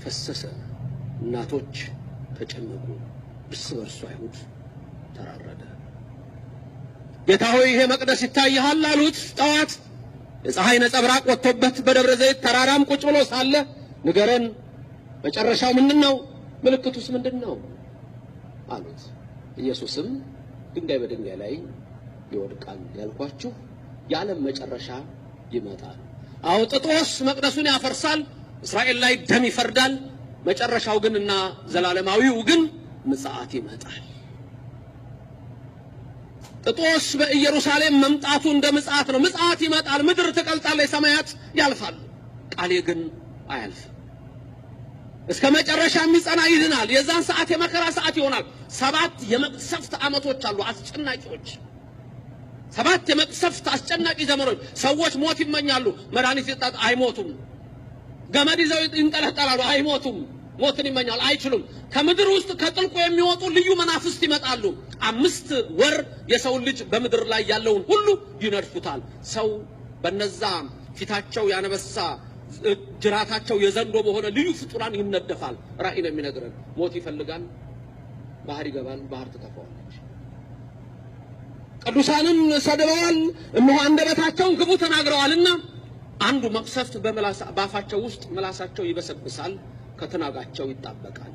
ፈሰሰ። እናቶች ተጨነቁ፣ እርስ በርሱ አይሁድ ተራረደ። ጌታ ሆይ፣ ይሄ መቅደስ ይታይሃል አሉት። ጠዋት የፀሐይ ነጸብራቅ ወጥቶበት በደብረ ዘይት ተራራም ቁጭ ብሎ ሳለ፣ ንገረን፣ መጨረሻው ምንድን ነው? ምልክቱስ ምንድን ነው? አሉት። ኢየሱስም ድንጋይ በድንጋይ ላይ ይወድቃል ያልኳችሁ የዓለም መጨረሻ ይመጣል። አዎ፣ ጥጦስ መቅደሱን ያፈርሳል፣ እስራኤል ላይ ደም ይፈርዳል። መጨረሻው ግን እና ዘላለማዊው ግን ምጽአት ይመጣል። ጥጦስ በኢየሩሳሌም መምጣቱ እንደ ምጽአት ነው። ምጽአት ይመጣል፣ ምድር ትቀልጣለች፣ ሰማያት ያልፋሉ፣ ቃሌ ግን አያልፍም። እስከ መጨረሻ የሚጸና ይድናል። የዛን ሰዓት የመከራ ሰዓት ይሆናል። 7 የመቅሰፍት ዓመቶች አሉ፣ አስጨናቂዎች። 7 የመቅሰፍት አስጨናቂ ዘመኖች። ሰዎች ሞት ይመኛሉ፣ መድኃኒት ይጠጣ አይሞቱም። ገመድ ይዘው ይንጠለጠላሉ፣ አይሞቱም። ሞትን ይመኛሉ፣ አይችሉም። ከምድር ውስጥ ከጥልቁ የሚወጡ ልዩ መናፍስት ይመጣሉ። 5 ወር የሰውን ልጅ በምድር ላይ ያለውን ሁሉ ይነድፉታል። ሰው በነዛ ፊታቸው ያነበሳ ጅራታቸው የዘንዶ በሆነ ልዩ ፍጡራን ይነደፋል። ራእይ ነው የሚነግረን። ሞት ይፈልጋል፣ ባህር ይገባል፣ ባህር ትተፋዋለች። ቅዱሳንን ሰድበዋል፣ እነሆ አንደበታቸውን ክፉ ተናግረዋልና አንዱ መቅሰፍት በአፋቸው ውስጥ ምላሳቸው ይበሰብሳል፣ ከትናጋቸው ይጣበቃል።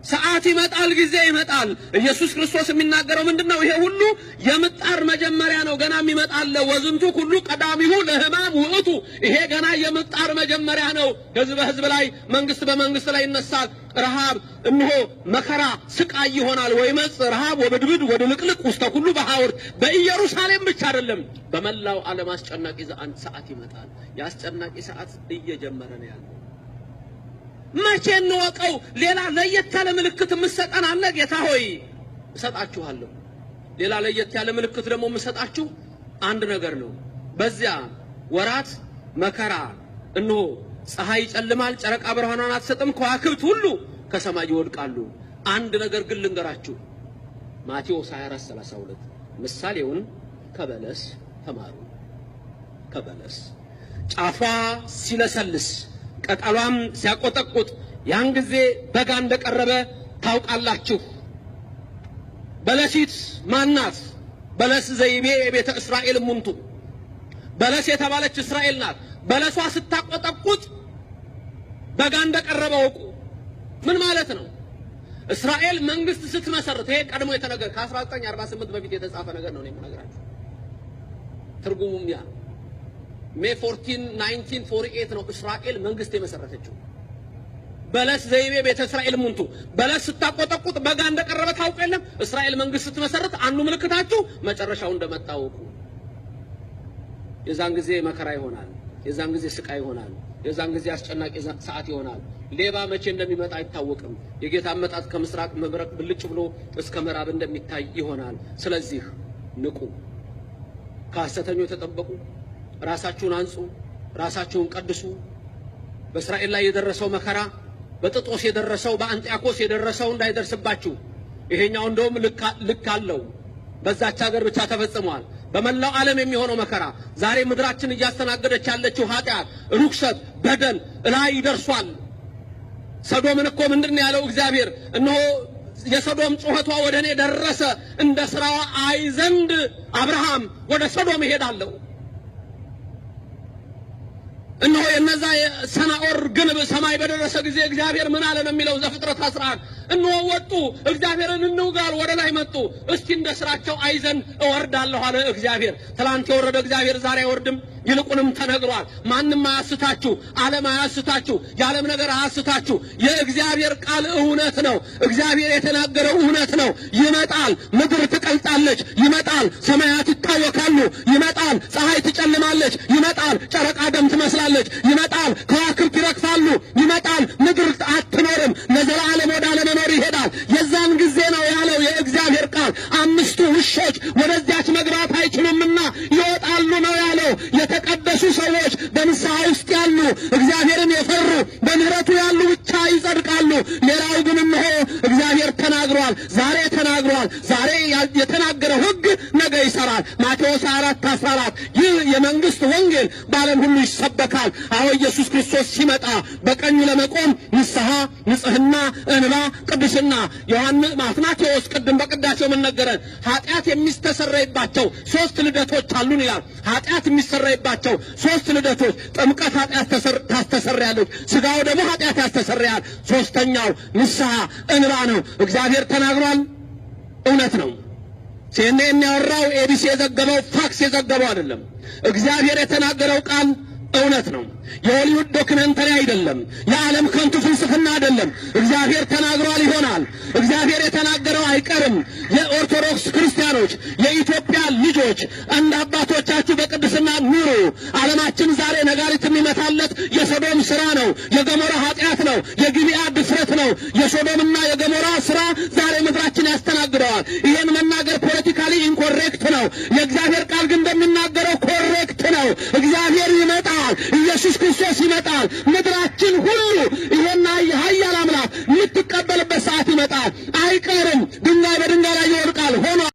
ሰዓት ይመጣል፣ ጊዜ ይመጣል። ኢየሱስ ክርስቶስ የሚናገረው ምንድነው? ይሄ ሁሉ የምጣር መጀመሪያ ነው። ገና የሚመጣል። ወዝንቱ ሁሉ ቀዳሚሁ ለሕማም ውእቱ። ይሄ ገና የምጣር መጀመሪያ ነው። ህዝብ በህዝብ ላይ፣ መንግስት በመንግስት ላይ ይነሳል። ረሃብ፣ እነሆ መከራ፣ ስቃይ ይሆናል። ወይመጽ ረሃብ ወብድብድ ወድልቅልቅ ውስተ ኩሉ በሐውርት። በኢየሩሳሌም ብቻ አይደለም፣ በመላው ዓለም አስጨናቂ ሰዓት ይመጣል። የአስጨናቂ ሰዓት እየጀመረ ነው ያለው። መቼ እንወቀው? ሌላ ለየት ያለ ምልክት የምትሰጠን አለ? ጌታ ሆይ፣ እሰጣችኋለሁ። ሌላ ለየት ያለ ምልክት ደግሞ የምሰጣችሁ አንድ ነገር ነው። በዚያ ወራት መከራ፣ እነሆ ፀሐይ ይጨልማል፣ ጨረቃ ብርሃኗን አትሰጥም፣ ከዋክብት ሁሉ ከሰማይ ይወድቃሉ። አንድ ነገር ግን ልንገራችሁ። ማቴዎስ 24:32፣ ምሳሌውን ከበለስ ተማሩ። ከበለስ ጫፏ ሲለሰልስ ቅጠሏም ሲያቆጠቁጥ ያን ጊዜ በጋ እንደቀረበ ታውቃላችሁ። በለሲት ማናት? በለስ ዘይቤ የቤተ እስራኤል እሙንቱ። በለስ የተባለች እስራኤል ናት። በለሷ ስታቆጠቁጥ በጋ እንደቀረበ እወቁ። ምን ማለት ነው? እስራኤል መንግስት ስትመሰርት፣ ይሄ ቀድሞ የተነገረ ከ1948 በፊት የተጻፈ ነገር ነው የምነግራችሁ። ትርጉሙም ያ May 14 1948 ነው እስራኤል መንግስት የመሰረተችው። በለስ ዘይቤ ቤተ እስራኤል እሙንቱ። በለስ ስታቆጠቁጥ በጋ እንደቀረበ ታውቁ የለም? እስራኤል መንግስት ስትመሰርት አንዱ ምልክታችሁ መጨረሻው እንደመጣ እወቁ። የዛን ጊዜ መከራ ይሆናል። የዛን ጊዜ ስቃይ ይሆናል። የዛን ጊዜ አስጨናቂ ሰዓት ይሆናል። ሌባ መቼ እንደሚመጣ አይታወቅም። የጌታ አመጣጥ ከምስራቅ መብረቅ ብልጭ ብሎ እስከ ምዕራብ እንደሚታይ ይሆናል። ስለዚህ ንቁ፣ ከሐሰተኞች ተጠበቁ፣ ራሳችሁን አንጹ፣ ራሳችሁን ቀድሱ። በእስራኤል ላይ የደረሰው መከራ፣ በጥጦስ የደረሰው፣ በአንጢያኮስ የደረሰው እንዳይደርስባችሁ። ይሄኛው እንደውም ልክ አለው። በዛች ሀገር ብቻ ተፈጽሟል። በመላው ዓለም የሚሆነው መከራ፣ ዛሬ ምድራችን እያስተናገደች ያለችው ኃጢአት፣ ርኩሰት፣ በደል ላይ ይደርሷል። ሰዶምን እኮ ምንድን ነው ያለው እግዚአብሔር? እነሆ የሰዶም ጩኸቷ ወደ እኔ ደረሰ፣ እንደ ስራዋ አይ ዘንድ አብርሃም ወደ ሰዶም እሄዳለሁ። እነሆ የነዛ የሰናዖር ግንብ ሰማይ በደረሰ ጊዜ እግዚአብሔር ምን አለ ነው የሚለው ዘፍጥረት 11። እነሆ ወጡ፣ እግዚአብሔርን እንውጋል ወደ ላይ መጡ። እስቲ እንደ ስራቸው አይ ዘንድ እወርዳለሁ አለ እግዚአብሔር። ትላንት የወረደ እግዚአብሔር ዛሬ አይወርድም? ይልቁንም ተነግሯል። ማንም አያስታችሁ፣ ዓለም አያስታችሁ፣ የዓለም ነገር አያስታችሁ። የእግዚአብሔር ቃል እውነት ነው። እግዚአብሔር የተናገረው እውነት ነው። ይመጣል፣ ምድር ትቀልጣለች። ይመጣል፣ ሰማያት ይታወካሉ። ይመጣል፣ ፀሐይ ትጨልማለች። ይመጣል፣ ጨረቃ ደም ትመስላለች። ይመጣል፣ ከዋክብት ይረግፋሉ። ይመጣል፣ ምድር አትኖርም፣ ለዘላለም ወደ አለመኖር ይሄዳል። የዛን ጊዜ ነው ያለው የእግዚአብሔር ቃል። 5ቱ ውሾች ወደዚያች መግባት አይችሉምና ይወጣሉ ነው ያለው። የተቀደሱ ሰዎች፣ በንስሐ ውስጥ ያሉ፣ እግዚአብሔርን የፈሩ፣ በምህረቱ ያሉ ብቻ ይጸድቃሉ። ሌላው ግን እነሆ እግዚአብሔር ተናግሯል። ዛሬ ተናግሯል። ዛሬ የተናገረው ሕግ ነገ ይሰራል። ማቴዎስ 4:14፣ ይህ የመንግስት ወንጌል ወንጌል በዓለም ሁሉ ይሰበካል። አዎ፣ ኢየሱስ ክርስቶስ ሲመጣ በቀኙ ለመቆም ንስሐ፣ ንጽህና፣ እንባ፣ ቅድስና። ዮሐንስ አትናቴዎስ ቅድም በቅዳሴው ምን ነገረን? ኃጢአት የሚስተሰረይባቸው ሶስት ልደቶች አሉን ይላል። ኃጢአት የሚሰረይባቸው ሶስት ልደቶች፣ ጥምቀት ኃጢአት ታስተሰርያለች፣ ስጋው ደግሞ ኃጢአት ያስተሰርያል። ሶስተኛው ንስሐ እንባ ነው። እግዚአብሔር ተናግሯል፣ እውነት ነው። ሲኤንኤን ያወራው፣ ኤቢሲ የዘገበው፣ ፎክስ የዘገበው አይደለም። እግዚአብሔር የተናገረው ቃል እውነት ነው። የሆሊውድ documentary አይደለም። የዓለም ከንቱ ፍልስፍና አይደለም። እግዚአብሔር ተናግሯል፣ ይሆናል። እግዚአብሔር የተናገረው አይቀርም። የኦርቶዶክስ ክርስቲያኖች፣ የኢትዮጵያ ልጆች፣ እንደ አባቶቻችሁ በቅድስና ኑሩ። ዓለማችን ዛሬ ነጋሪት የሚመታለት የሶዶም ስራ ነው። የገሞራ ኃጢአት ነው። የጊብዓ ድፍረት ነው። የሶዶምና የገሞራ ስራ ዛሬ ምድራችን ያስተናግደዋል። ይህን መናገር politically incorrect ነው። የእግዚአብሔር ቃል ግን እንደሚናገረው correct ነው። እግዚአብሔር ይመጣል። ኢየሱስ ክርስቶስ ይመጣል። ምድራችን ሁሉ ይሄን ኃያል አምላክ የምትቀበልበት ሰዓት ይመጣል። አይቀርም። ድንጋይ በድንጋይ ላይ ይወድቃል ሆኗል።